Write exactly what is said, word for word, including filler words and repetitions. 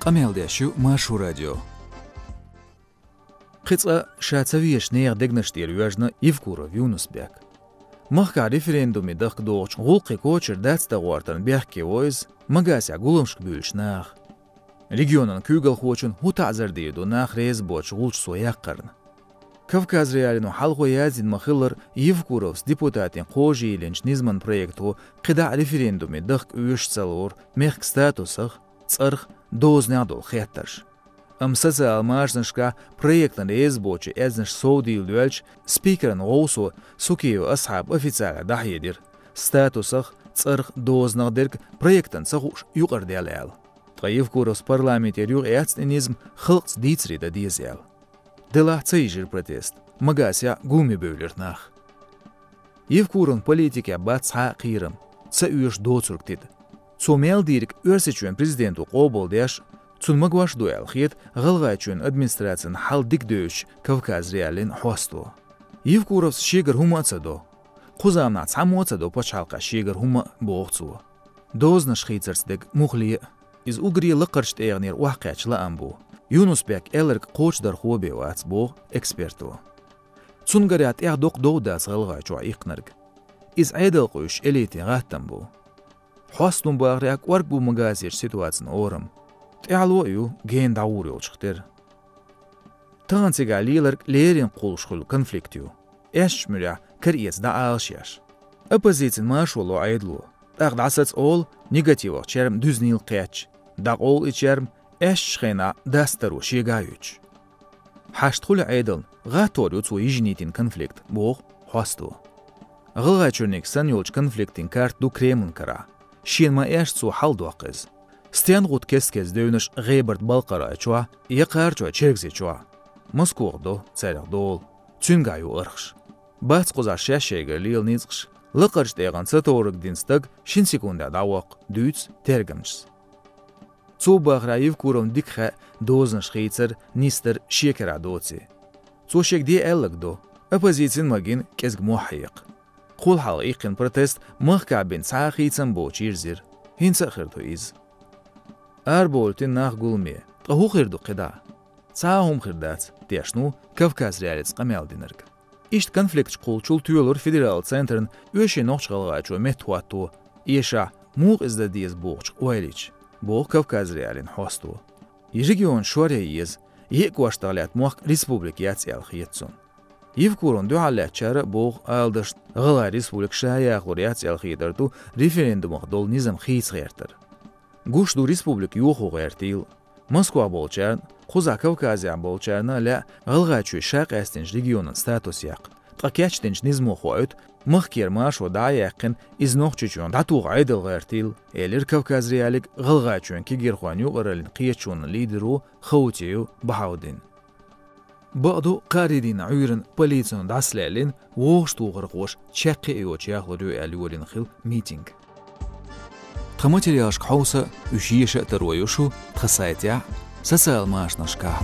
Къамел деш ю Маршо радио. Кхин цкъа ша ца везаш нехан дегнаш тӀера йоьжна Евкуров Юнус-Бек. Махкахь референдуме дахка догӀучу гӀуллакхийн кочара дац дан гӀортарна бехке во иза Магасехь гуламашка буьйлучу наха. Регионан куьйгалхочун хӀун таӀзар дийр ду нах реза боцуш гӀулч цо яккхарна? Кавказ.Реалино хьалхо яздина ма-хиллара, Евкуровс депутатийн кхожа йиллинчу низаман проекто кхидӀа а референдуме дахка оьшуш ца лору мехкан статусах, цӀарах, дозанех долу хеттарш. Амма социалан машанашкахь проектана реза боцчу аьзнаш совдийла доьлча, спикеран гӀовсо Сукиев Асхьаб официалехь дӀахьедира: статусах, цӀарах, дозанах дерг проектана ца хууш юкъара дел аьлла. Ткъа Евкуровс парламентера юкъа эцна и низам халкъаца дийцаре дан деза аьлла. Делахь ца йижира протест, Магасехь гуламе бевлира нах. Евкуровн политикехь бац цхьа а кхерам, ца оьшу доцург тида. Цо мел дийриг Оьрсийчоьнан президенто къобалдеш, цунна магош а ду аьлла хета ГӀалгӀайчоьнан администрацин хьал дика девзачу Кавказ.Реалин хьосто. Евкуровс шегара хӀума а ца до. Кху заманахь цхьаммо а ца до пачхьалкхехь шегара хӀума а, боху цо. Дозанаш хийцарца дерг муххале а, иза уггаре лакхарчу тӀегӀанера охьакхаьчна лаам бу. Юнус-Бек аьлларг кхочушдархо бен вац, боху эксперто. Цунна гарехь, тӀех доккха дов дац ГӀалгӀайчохь иккхинарг. Иза Ӏедал къуьйсучу элитин гӀаттам бу. Хьостано бахарехь, кӀорга бу Магасерчу ситуацин орам. ТӀаьхьало а ю, гена дӀагӀур йолчух тера. Тахана цигахь леларг леррина кхуллуш хуьлу конфликт ю. Аьшпаш муьрехь караэца дӀаалаш еш. Оппозицин маршо ло Ӏедало. ТӀаккха дӀасаца олу, негативах черма дуьзнийла кхетча, дӀакъовла и черма, аьшпаш хенахь дастаро шегахь а юьтуш. Хьашт хуьлу Ӏедална, гӀаттор ю цо йижинийтина конфликт, боху хьосто. ГӀалгӀайчуьрниг санна йолчу конфликтийн карта ду Кремлан карахь. Шена ма-аьшша, цо хьал доккху иза. Стен гӀуд кест-кеста девнаш ГӀебарта-Балкхаройчохь я Кхарачой-Чергазийчохь? Москох до цаьргахь дола. Цуьнгахь ю архаш. Бац кхузахь шаьш шайгара лела ницкъаш, лакхарчу тӀегӀан цатовриг дина стаг шина секундехь дӀавоккху, дуьйцу тергамчаша. Цо бахарехь, Евкуровна дика хаьа дозанаш хийцар, нисдар шен карахь доций. Цо шега де аьлларг до, оппозицина магийна кӀезиг мохь хьекха. Кхул хьалха иккхина протест махкахь бина цхьа а хийцам боцуш йирзира. ХӀинца а хир ду иза. Арабовлийтина нах гуламе, ткъа хӀун хир ду кхидӀа? Цхьа а хӀума хир дац, тешна ву Кавказ.Реалица къамел динарг. Иштта конфликташ кхуллучул тоьлура федералан центрна оьший Нохч-ГӀалгӀайчоь меттахӀотто, эшахь, муха иза дан деза бохучух ойла йича, боху Кавказ.Реалин хьосто. Регион шоръян еза, еа кӀоштах лаьтта мохк республика яц аьлла хета цунна. Евкуровна дуьхьал лаьттачара а боху, ала дашна, ГӀалгӀай Республика ша яхалур яц аьлла хетар ду референдумах долу низам хийца гӀертар. Гуш ду республика йохо гӀертийла. Москвахь болчарна, кхузахь Кавказехь болчарна а лаьа ГӀалгӀайчоь ша къаьстинчу регионан статус яккха. Ткъа кечдинчу низамо хоуьйту, махкера маршо дӀа а яьккхина, иза Нохчийчоьнах дӀатоха Ӏедал гӀертийла, элира Кавказ.Реалига ГӀалгӀайчоьнан кегийрхойн юкъараллин кхеташонан лидеро Хаутиев Бахьаудина. Бакъду, кхаарин дийнан Ӏуьйранна полицино дӀасалаьллина вогӀуш тухархоша чаккхе а йоцуш яхалур ю аьлла йолийна хилла митинг. Тхан материалашка хьовса, уьш еша а таро ю шу тхан сайтехь, социалан машанашкахь.